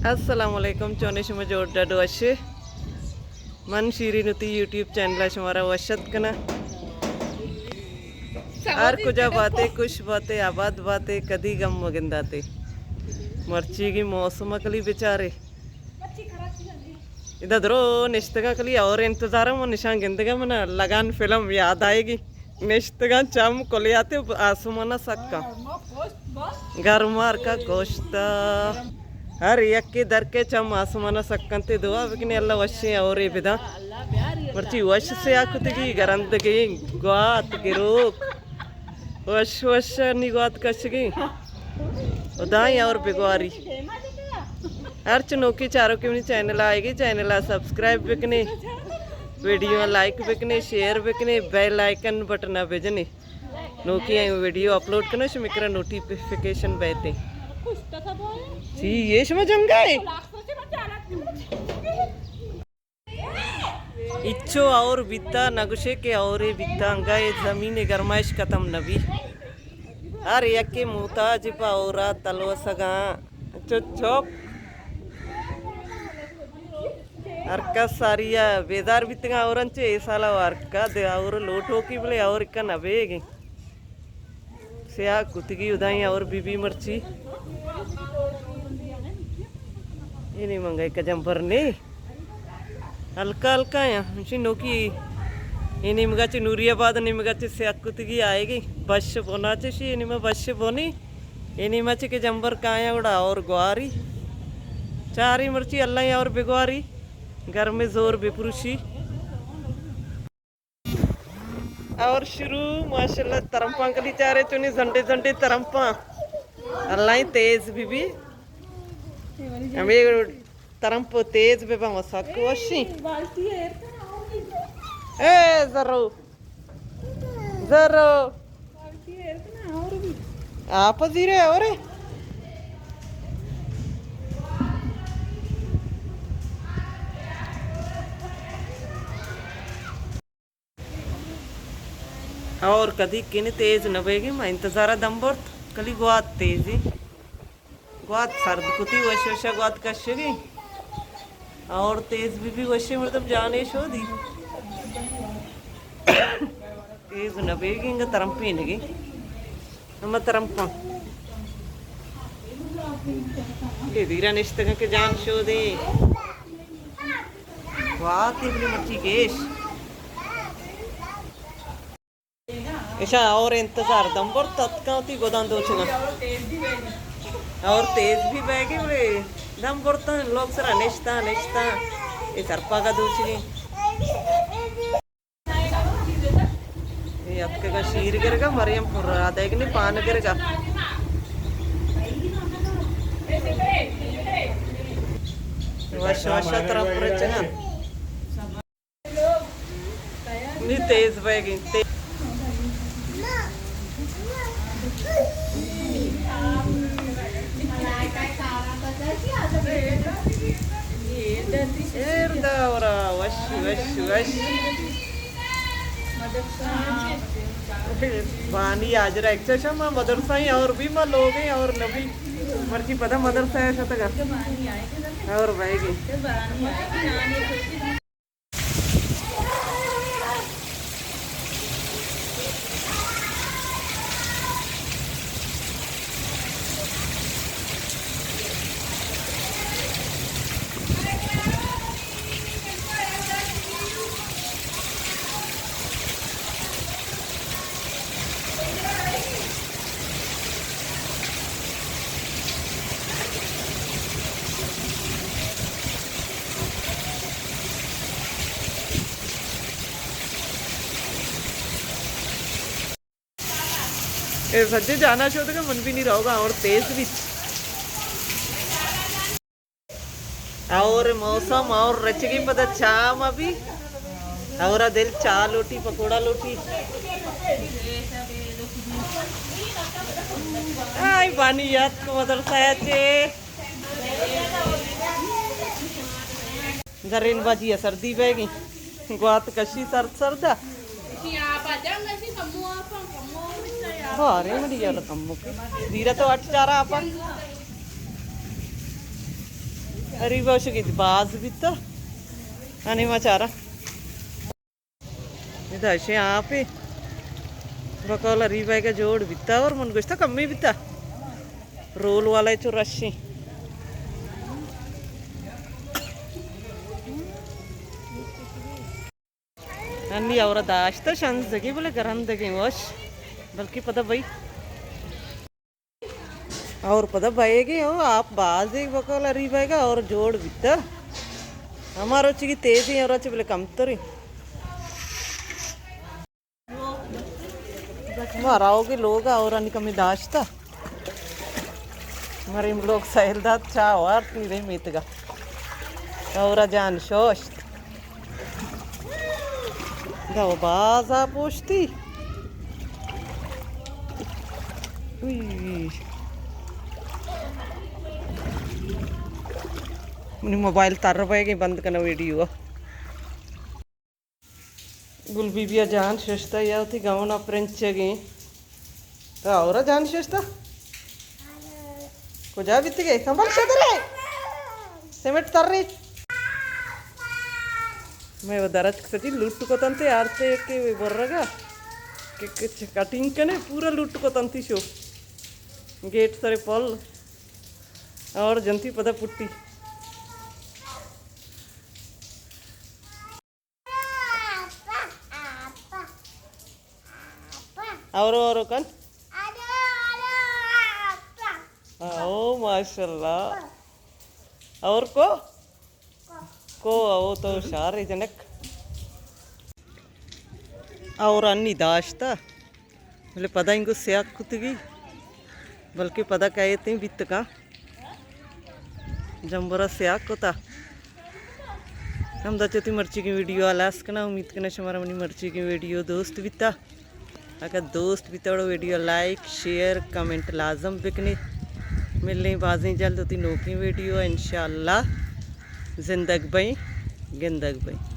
السلام علیکم، چونے شما؟ جوڑ ڈڈ وشے؟ من شیرین وتی یوٹیوب چینل ءَ شمارا وش اتک کناں۔ ہر کجا باتے، خوش باتے، آباد باتے، کدی غم مگنداتے۔ مرچیگی موسم کلی بچارے۔ ادا درو نشتگاں کلی اور انتظار من نشان گندگا، من لگان فلم یاد آئے گی۔ نشتگاں چم کلیاتے آسمان سکا۔ گرمار کا گوشتا۔ ہر یکے در کے چم آسمان سکنتے، دعا بکنے اللہ وشیں اورے بدا۔ مرچی وش سیاہ کتگی، گرندگی، گوات، گروک۔ وش وش نی گوات کشگی۔ خدائیں اور بگواری۔ ہرچ نوکی چاروکی منی چینل آئے گی، چینل ءَ سبسکرائب بکنے، ویڈیو لائک بکنے، شیئر بکنے، بیل آئیکن بٹن بجنے۔ نوکی آئیں ویڈیو اپلوڈ کنو، شمے کرا نوٹیفیکیشن بیتے۔ چی، یہ شما جنگا ہے؟ اچو اور بیتا، نگوشے کہ اورے بیتا، انگا یہ زمین گرمائش ختم نبی۔ ہر یکے محتاج پہ اورا تلوسگاں۔ چو چوپ۔ ہر کس ساری ءَ بیزار بیتگاں اور انچے اے سال ءَ ہر کا دے اور لوٹوکی بلے اور کا نہ بیگیں۔ سیاہ کتگی ادائیں اور بی بی مرچی۔ اے نہیں منگا ایک جمبر نے۔ ہلکا ہلکا یا۔ ہمشی نوکی اے نیمگا چے نوری آباد نیمگا چے سیاہ کتگی آئے گی۔ بش بونا چے شی اے نیما بش بونی۔ اے نیما چے کہ جمبر کایاں گڑا اور گواری۔ چاری مرچی اللہ اور بگواری۔ گرم زور بپروشی۔ اور شروع ماشاءاللہ ترمپاں کلی چارے چونی زنڈے زنڈے ترمپاں۔ اللہ تیز بی بی۔ ہمیں ترمپ تیز بے بم سک وشی۔ اے زرو۔ زرو۔ آپ زیرے اور۔ اور کدی کن تیز نہ بیگی، ما انتظار دم برت، کلی گوات تیزی۔ گوات سرد کتی، وش وشا گوات کشگی۔ اور تیز بی بی وشے مردم جانے شودی۔ تیز نہ بیگی، انگا ترمپینگی۔ ہم ترمپاں۔ اے دیرا نشتگاں کہ جان شودی۔ واہ، تیبلی مرچی کیش۔ اشا اور انتظار دم برت اتکاں وتی گدان دوچگاں۔ اور تیز بھی بیگی بلے دم برتاں، لوگ سرا نشتاں، نشتاں۔ اے سرپاگا دوچگی۔ اے اتکگا شیر گرگا، مریم پورا دئیگنی پان گرگا۔ وش وشا ترا پرچگا۔ نی تیز بیگی، تیز۔ ایر دورا، وش، وش، وش۔ بانی آجرا ایک چشم مدرسہ ہی اور بھی ما لوگ ہیں اور نبی مرچی پدا مدرسہ ہے شتگا اور بھائی گئی۔ اے سجے جانا شودگا، من بھی نہیں رہوگا اور تیز بھی۔ اور موسم اور رچگی پدا چاہ ما بھی۔ اور دل چاہ لوٹی، پکوڑا لوٹی۔ آئی بانی یاد کو مدرسہ چے۔ زرین باجی ءَ سردی بیگی، گوات کشی سرد سرد ءَ۔ بارے منی یار کمو کے۔ زیرہ تو اٹ چارا آپا۔ اریبا شگی باز بیتا۔ انی ما چارا۔ ادا شے آپے۔ بقول اریبا کا جوڑ بیتا اور من گوشتا کمی بیتا۔ رول والا چو رشی۔ انی اور داشتہ شنزگی بلے گرندگی وش، بلکہ پدا بئی۔ اور پدا بئیگی ہو آپ بازی بقول اریبا کا اور جوڑ بیتا۔ ہما روچی کی تیزی اور روچی بلے کمتری۔ ما راوگی لوگا اور انی کمی داشتا۔ مریم لوگ سیل دات چا وارت نیرے میتگا۔ اور جان شوشت۔ دا و بازا پوشتی۔ اوی۔ منی موبائل تر بئیگی بند کنو ویڈیو۔ گل بی بی ءَ جان ششتہ یا وتی گون ءَ پرنچگیں۔ تو اور جان ششتہ؟ کجا بیتگے؟ سنبھل شدرے۔ سیمنٹ تر رہی۔ میں وہ درچک سجی لوٹ کو تنتے آرتے کہ برگا کہ کچھ کٹنگ کنے پورا لوٹ کو تنتی شو۔ گیٹ سرے پل اور جنتی پدا پٹی۔ اور، اور کن۔ او ماشاءاللہ۔ اور کو؟ کو، او تو شار جنک۔ اور انی داشتہ۔ بلے پدا انگو سیاہ کتگی، بلکہ پدا کئیتیں بیتکاں۔ جمبرا سیاہ کتا۔ ہمدا چہ وتی مرچیگیں ویڈیو ءَ ہلاس کناں۔ امید کناں شمارا منی مرچیگیں ویڈیو دوست بیتا۔ اگر دوست بیتا وڑو ویڈیو لائک، شیئر، کمنٹ لازم بکنے۔ ملیں بازیں جلد وتی نوکیں ویڈیو ءَ انشاءاللہ۔ زندگ بئیں، گندگ بئیں۔